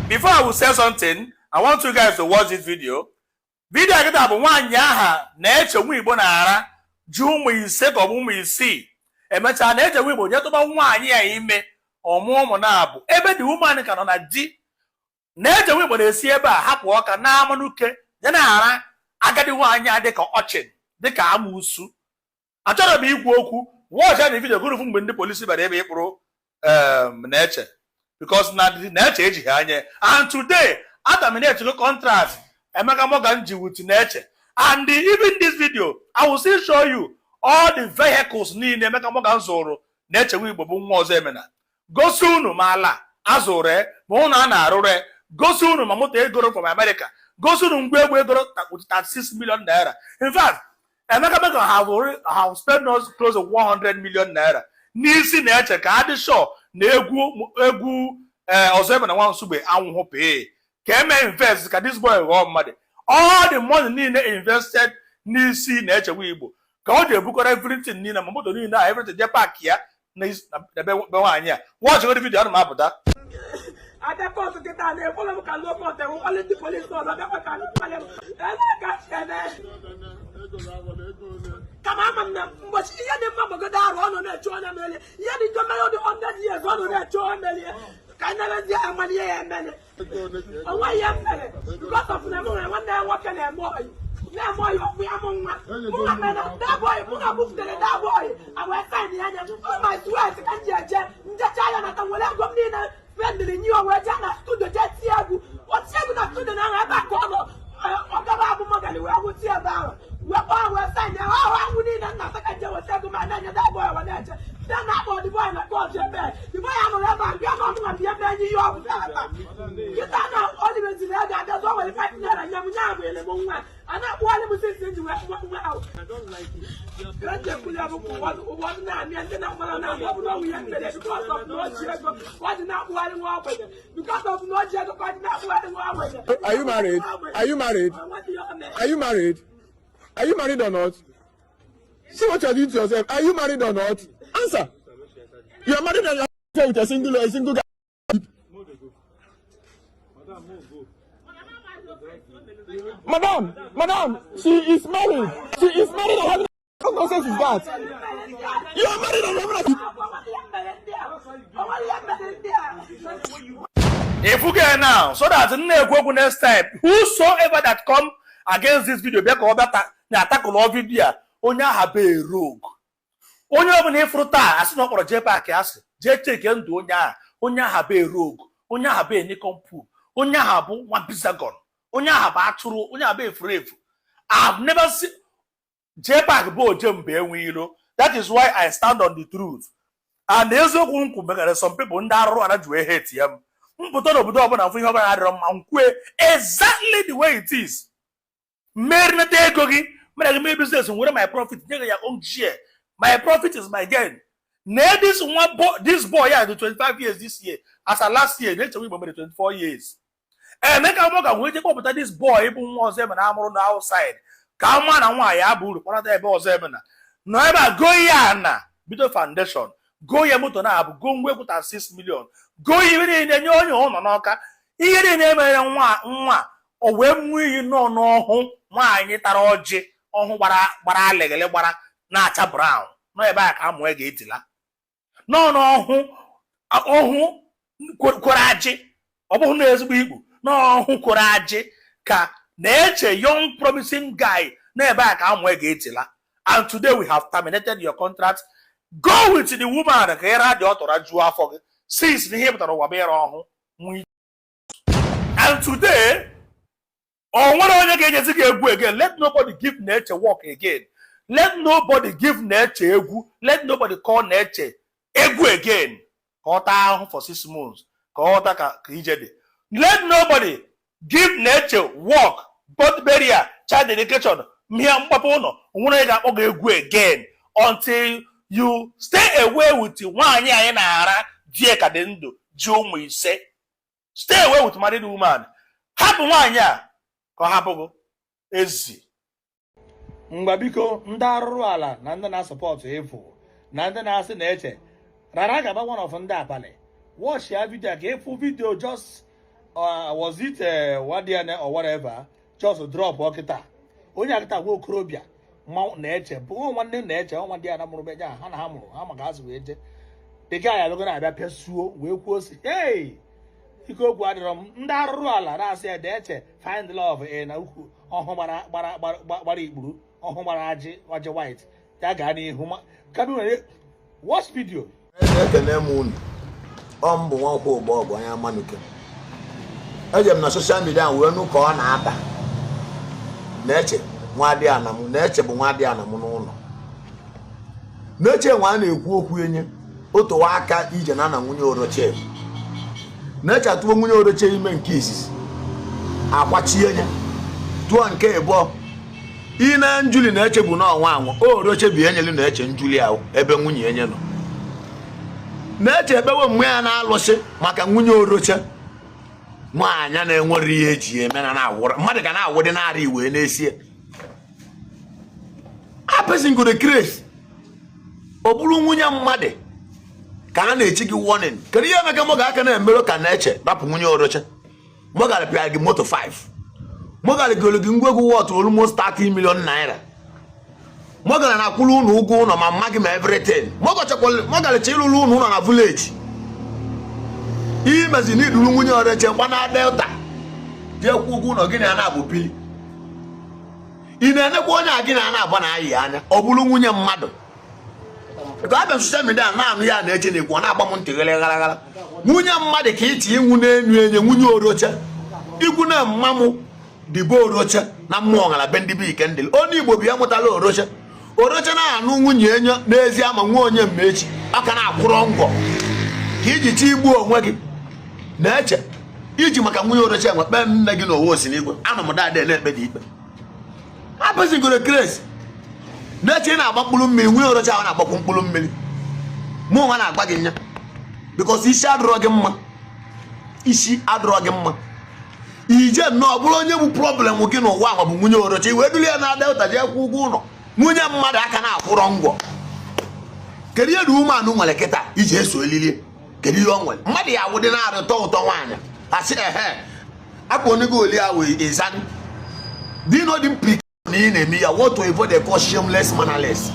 Before I will say something, I want you guys to watch this video. Video a kịta bụ nwaanyị aha Neche Nwigbo na-ara ji ụmụ 5 ka ọ bụ ụmụ 6. Emechaa, Neche Nwigbo jee tụba nwaanyị ya ime, ọmụ ụmụ na-abụ ebe the woman ka nọ na di. Neche Nwigbo na-esi ebe a hapụ ọka na amanuke ya na-ara agadi nwaanyị a dịka ọchị, dịka amụsụ. Achọrọ m ikwu okwu. Watch the video gụrụ mgbe ndị polisi bịara ebe ịkpụrụ Neche, because na Neche ejighị anya. And today a terminate contract Emeka Morgan ji with Neche. And even this video, I will still show you all the vehicles niile Emeka Morgan zụrụ Neche Nwigbo bụ nwa ọzọ emena. Gosi unu ma ala azụrụ e, ma ụlọ a na-arụrụ e. Gosi unu ma moto egoro from America. Gosi unu ngwa egwu egoro 36 million naira. In fact, Emeka Morgan have spent us close to 100 million naira n'isi Neche ka adị sure na egwu egwu ọzọ ebe na nwa nsugbe anwụhụ pee ka eme invest ka this boy ghọọ mmadụ. All the money niile invested n'isi Neche Nwigbo ka ọ ji ebukọrọ everything niile, ma moto niile a, everything, jee park ya na be nwaanyị a. Watch godi video, ana m apụta. Abịa court kịta na-ekwere m ka lụọ court, enwekwala ndị polisi ọzọ bịakwa ka kpalị m ebe ka si eme. Kama ama m na mgbochi ihe dị mma gbagodo arụ ọ nọ na-eche onye melie ihe dị njọ mere dị 100 years ọ nọ na-eche onye melie ka anyị nerezie amali ihe ya emeli onwe ihe m mere, because of na mụ nwere nwanne ya nwoke na-eme oyi na-eme oyi ọkpụ ya mụ nwa mụ na mere that boy mụ na bufutere that boy a wee sign ya anya. All my sweat ka m ji eje njecha ya nata were ego m niile spendịrị nye o wee jee na studio jee tie egwu. O tie egwu na studio na ahụ ebe a ka ọ nọ ọgaba abụ magani wee gwụsị ebe ahụ wee kpọọ wee sign ya ahụ ahụ niile nna ata ka nje weta ego ma na-enye that boy wee na-eche site na akpọ the boy na court ebe the boy anọrọ ebe a bịa na ọmụnwa bịa ebe enye ihe ọgwụ tata kịta na olibeziri ego abịa zụọ were 5 naira nye m nye abụ ele m nwa a na-akpụgharị m sisi ji wee nwa nwa ahụ. Eji ekwuli ya bụ ka ụfọdụ na-amị ndị na-amara na ọ bụrụ ọnwụ ihe mere because of na o ji ego ka ọ dị na-akpụgharị nwa ogbenye, because of na o ji ego ka ọ dị na-akpụgharị nwa ogbenye. Are you married? Are you married? Are you married? Are you married or not? See what you are doing to yourself. Are you married or not? Answer. You are married and you are with a single guy. Madam, madam, she is married. She is married and having. What nonsense is that? You are married and having a. Ifuge now, so that m na-ekwu okwu next time, whosoever that come against this video bịa ka ọ bịa na-atakụlụ video a, onye aha bụ rogue. Onye ọbụla ịfụrụ taa asị na ọ kpọrọ JPAC asị, jee cheke ndụ onye aha. Onye aha bụ rogue, onye aha bụ nincompoop, onye aha bụ nwa bizagon, onye aha bụ atụrụ, onye aha bụ efuru efu. I've never seen JPAC bụ oje mgbe enwe iro. That is why I stand on the truth and eziokwu m kwu megara some people ndị arụrụ ala ji wee hate ya. M mpụta n'obodo ọbụla mfụ ihe ọbụla adịrọ mma, m kwue exactly the way it is. Mmerinata ego gị mere gị mee business, nwere my profit nye gị ya own share. My profit is my gain. Na this nwa boy, this boy ya dị 25 years this year. As a last year, na-echewe Igbo mere 24 years. Emeka Morgan wee je kpọpụta this boy bụ nwa ọzọ eme na amụrụ na outside ka ama na nwaanyị abụ uru kpọnata ebe ọzọ eme na nọ ebe a go ya na bido foundation, go ya moto na-abụ, go ngwa egwu 6 million, go ihe niile nye onye ụlọ n'ọka, ihe niile emere nwa nwa o wee nwụ iyi nọ n'ọhụ nwaanyị tara ọjị ọhụ gbara gbara alịghịlị gbara na-acha brown nọ ebe a ka amụọ ga-etila nọ n'ọhụ ọhụ kwere ajị. Ọ bụghị na ezigbo ikpu n'ọhụ kwere ajị ka na-eche young promising guy n'ebe a ka amụọ ga-etila. And today we have terminated your contract. Go with the woman ka ịra dị ọ tọrọ juo afọ gị since na ihe pụtara ụwa bụ ịra ọhụ nwee. And today o nwere onye ga-enyezi gị egwu again. Let nobody give Neche work again. Let nobody give Neche egwu. Let nobody call Neche egwu again ka ọ taa ahụhụ for 6 months ka ọ ghọta ka ije dị. Let nobody give Neche work, both burial, child dedication, ihe mgbapụ ụlọ. Onwere onye ga-akpọ gị egwu again until you stay away with nwaanyị anyị na-ara die ka dị ndụ ji ụmụ 5. Stay away with married woman. Hapụ nwaanyị a ka ọ hapụ gị ezi ngwa. Biko, ndị arụrụ ala na ndị na-asọpọtụ efu na ndị na-asị na-eche rara gaba one of ndị abalị, watch ya video ka ịfụ video just Was it Wadiane or whatever just drop ọkịta onye akịta nwa okorobịa mmanwụ na-eche bụ nwa nwanne m na-eche nwa dị ya na mụrụ beja ha na ha mụrụ ha maka azụ wee jee. The guy abịago na-abịa pịasuo wee kwuo sị, "Hey, ike okwu adịrọ m." Ndị arụrụ ala na-asị ya na-eche find love e na ukwu ọhụ gbara gbara gbara gbara ikpuru ọhụ gbara ajị ajị white ya gaa n'ihu ma ka bi nwere watch video. Ekene m unu. Ọ m bụ nwakwọ ụgbọ ọgụ onye amanuke. Eje m na social media wee nụ ka ọ na-aba na-eche nwa dị ana m na-eche bụ nwa dị ana m n'ụlọ na-eche nwa a na-ekwu okwu enye otowa aka ije na na nwunye oroche na-eche atụwo nwunye oroche ime nke izizi akwachie ya tụọ nke ịbụọ ine njuli na-eche bụ na ọnwa anwụ oroche bụ enyelu na-eche njuli ahụ ebe nwunye enye nọ na-eche ekpewe mgbe ya na-alụsị maka nwunye oroche nwaanyị na-enwere ihe eji eme na na-awụrụ mmadụ ga na-awụdị narị iwe n'esie a person go dey craze. Ọ bụrụ nwunye mmadụ ka a na-echi gị warning. Kedu ihe emeka mụ ga-aka na-emerụ ka na-eche rapụ nwunye oroche? Mụ gara pịa gị moto 5, mụ gara golu gị ngwa egwu worth almost 30 million naira, mụ gara na akwụrụ ụnụ ụgwọ ụlọ ma mma gị ma everything, mụ gara chọ ịlụrụ ụnụ ụlọ na village. Imezi na iduru nwunye oroche gbana Delta jee kwụ ụgwọ ụlọ gị na ya na-abụ pili. Ị na-enekwa onye a gị na ya na-abụ na ayị anya ọ bụrụ nwunye mmadụ ka abịa social media na-anụ ya na-eche na-ekwu ọ na-agba m ntị ghere ghara ghara. Nwunye mmadụ ka ịchị ịnwụ n'enu enye nwunye oroche ikwu na mma m dịbe oroche na mmụọ ghara be ndị be ike ndị onye Igbo bụ ya mụtala oroche. Oroche na-anụ nwunye enye n'ezi ama nwa onye mmechi aka na-akwụrọ ngwọ ka iji chi igbu onwe gị na-eche iji maka nwunye oroche enwe kpee nne gị na owe osinigwe. Anọ m dada na-ekpe dị ikpe apụzigoro kresi na-eche ị na-agba mkpụrụ mmiri. Nwunye oroche ahụ na-agbakwu mkpụrụ mmiri. Mụ nwa na-agba gị nya because isi adịrọ gị mma, isi adịrọ gị mma. Ije nnọọ bụrụ onye bụ problem gị n'ụwa ahụ bụ nwunye oroche wee duru ya na Delta jee kwụ ụgwọ ụlọ nwunye mmadụ aka na-akwụrọ ngwọ. Kedu ihe na umeanụ nwere kịta iji eso elili? Kedu ihe ọ nwere mmadụ ya awụdị na-arụ ụtọ ụtọ nwaanyị asị ehe akpa onego oli ahụ ịzan? Do you know the implication na ị na-eme ya? What to avoid they call shameless, mannerless.